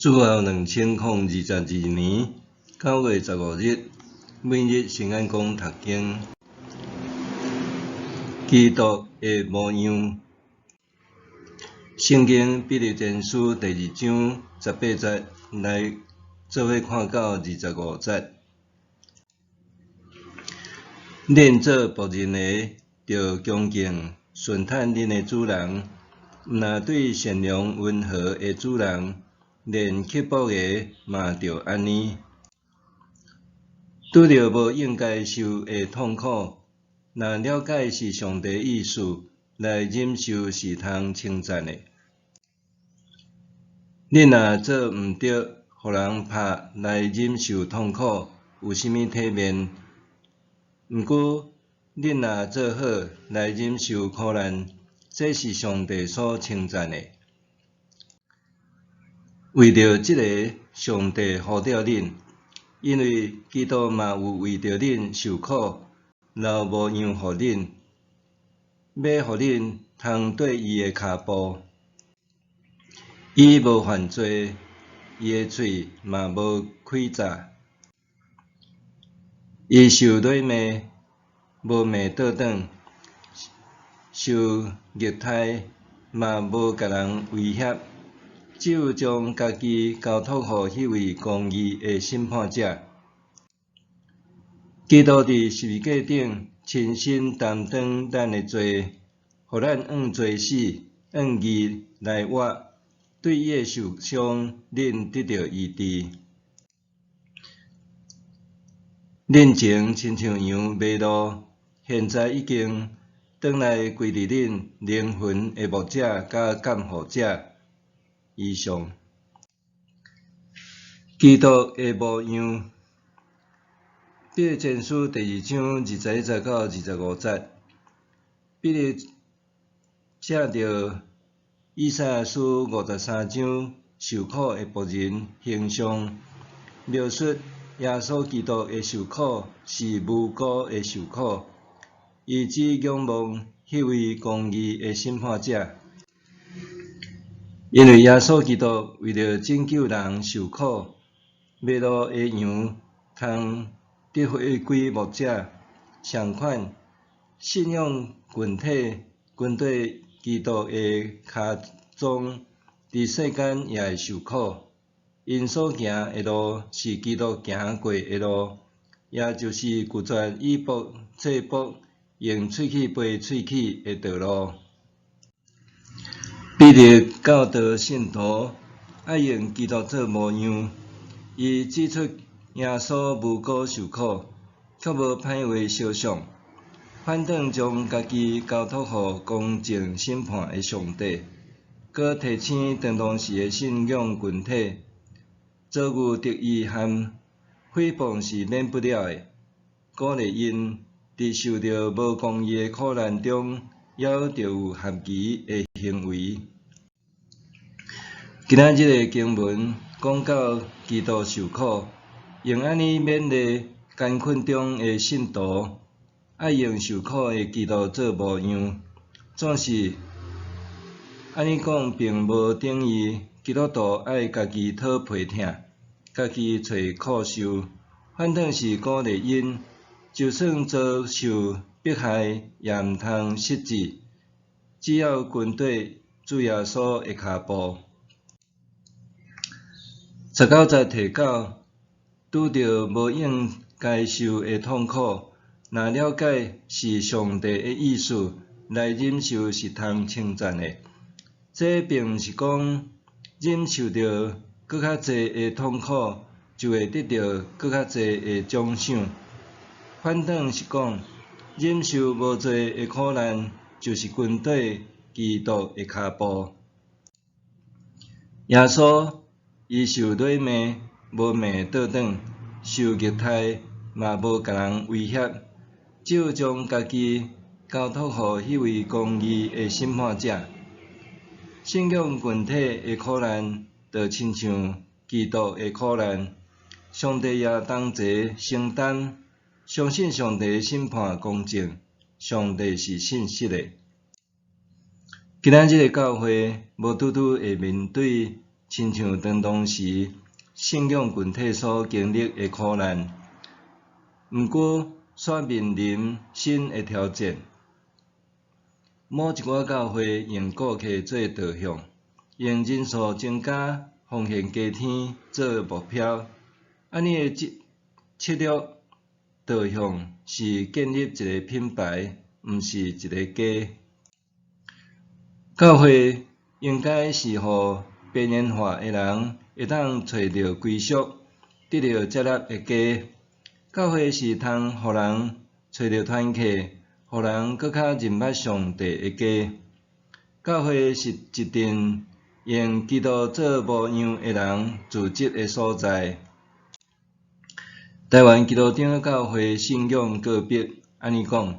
主後2022年9月15日，每日聖安講讀經，基督的模樣。聖經彼得前書第二章十八節來做伙看到25節。恁做僕人的，著恭敬順趁恁的主人，毋但對善良溫和的主人，連刻薄的嘛著按呢。拄著無應該受的痛苦，若了解是上帝意思，來忍受是通稱讚的。恁若做毋著，予人拍來忍受痛苦，有啥物體面？毋過，恁若做好來忍受苦難，這是上帝所稱讚的。為著這个，上帝呼召恁，因為基督嘛有為著恁受苦，留模樣予恁，欲予恁通綴伊的跤步。伊無犯罪，伊的喙嘛無詭詐。伊受辱罵，無罵倒轉；受虐待，嘛無共人威脅。只有將家己交託予彼位公義的審判者。基督佇十字架頂親身擔當咱的罪，予咱按罪死，按義來活。對伊的受傷，恁得著醫治。恁前親像羊迷路，現在已經轉來歸佇恁靈魂的牧者佮監護者以上。基督的模樣，彼得前書第二章21節到25節，彼得藉著以賽亞書53章受苦的僕人形象，描述耶穌基督的受苦是無辜的受苦，伊只仰望彼位公義的審判者。因為耶穌基督為著拯救人受苦，迷路的羊通得回歸牧者。相款，信仰群體跟綴基督的跤蹤，佇世間也會受苦。𪜶所行的路是基督行過的路，也就是拒絕以暴制暴、用喙齒挕喙齒的道路。彼得教導信徒愛用基督做模樣，伊指出耶穌無辜受苦，卻無歹話相向，反轉將家己交託予公正審判的上帝，閣提醒當當時的信仰群體，遭遇敵意和誹謗是免不了的，鼓勵𪜶佇受著無公義的苦難中，猶著有合宜的行為。今仔日的經文講到基督受苦，用按呢勉勵艱困中的信徒，愛用受苦的基督做模樣。總是按呢講，並無等於基督徒愛家己討皮疼，家己揣苦受，反轉是鼓勵𪜶，就算遭受迫害，也毋通失志，只要跟綴主耶穌的跤步。19節提到，拄著無應該受的痛苦，若了解是上帝的意思，來忍受是通稱讚的。這並毋是講忍受著閣較濟的痛苦，就會得著閣較濟的獎賞。反轉是講，忍受無罪的苦難，就是跟綴基督的跤步。耶穌伊受辱罵，無罵倒轉；受虐待，嘛無共人威脅，只有將家己交託予彼位公義的審判者。信仰群體的苦難，就親像基督的苦難，上帝也同齊承擔。相信上帝審判公正，上帝是信實的。今仔日的教會無拄拄會面對親像當當時信仰群體所經歷的苦難。毋過，煞面臨新的挑戰。某一寡教會用顧客做導向，用人數增加、奉獻加添做目標。按呢的策略導向是建立一个品牌，毋是一个家。教會應該是予邊緣化的人會當揣著歸屬，得著接納的家。教會是通予人揣著團契，予人閣較認捌上帝的家。教會是一陣用基督做模樣的人聚集的所在。台灣基督長老教會信仰告白按呢講：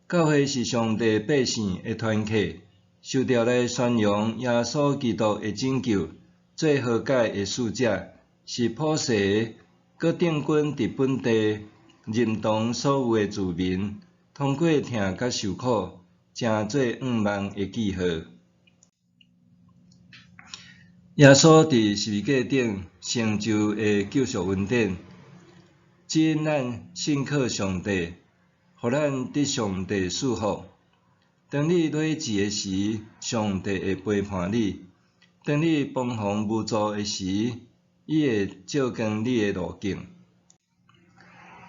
教會是上帝百姓的團契，受召來宣揚耶穌基督的拯救，做和解的使者，是普世閣定根佇本地認同所有的住民，通過疼佮受苦，成做向望的記號。耶穌佇十字架頂成就的救贖恩典，指引咱信靠上帝，予咱得上帝賜福。當你累志的時，上帝會陪伴你；當你彷徨無助的時，伊會照光你的路徑。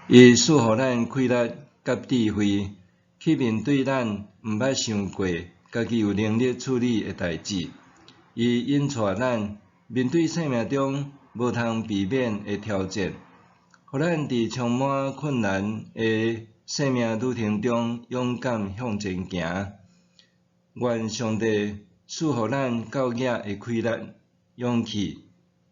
伊賜予咱氣力佮智慧，去面對咱毋捌想過、家己有能力處理的代誌。伊引帶咱面對生命中無通避免的挑戰，予咱佇充滿困難的生命旅程中勇敢向前行。願上帝賜予咱夠額的氣力、勇氣，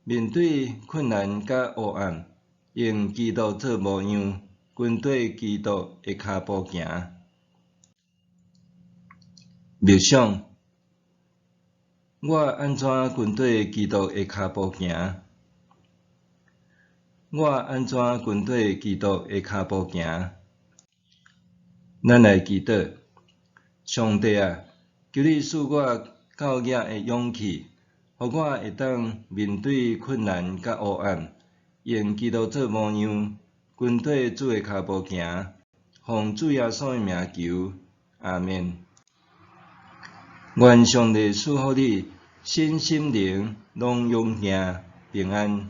面對困難佮黑暗，用基督做模樣，跟綴基督的跤步行。默想，我按怎跟綴基督的跤步行？我按怎跟綴基督的跤步行？咱來祈禱，上帝啊，求你賜我夠額的勇氣，予我會當面對困難佮黑暗，用基督做模樣，跟綴主的跤步行。奉主耶穌的名求，阿們。願上帝賜福你，身心靈攏勇健平安。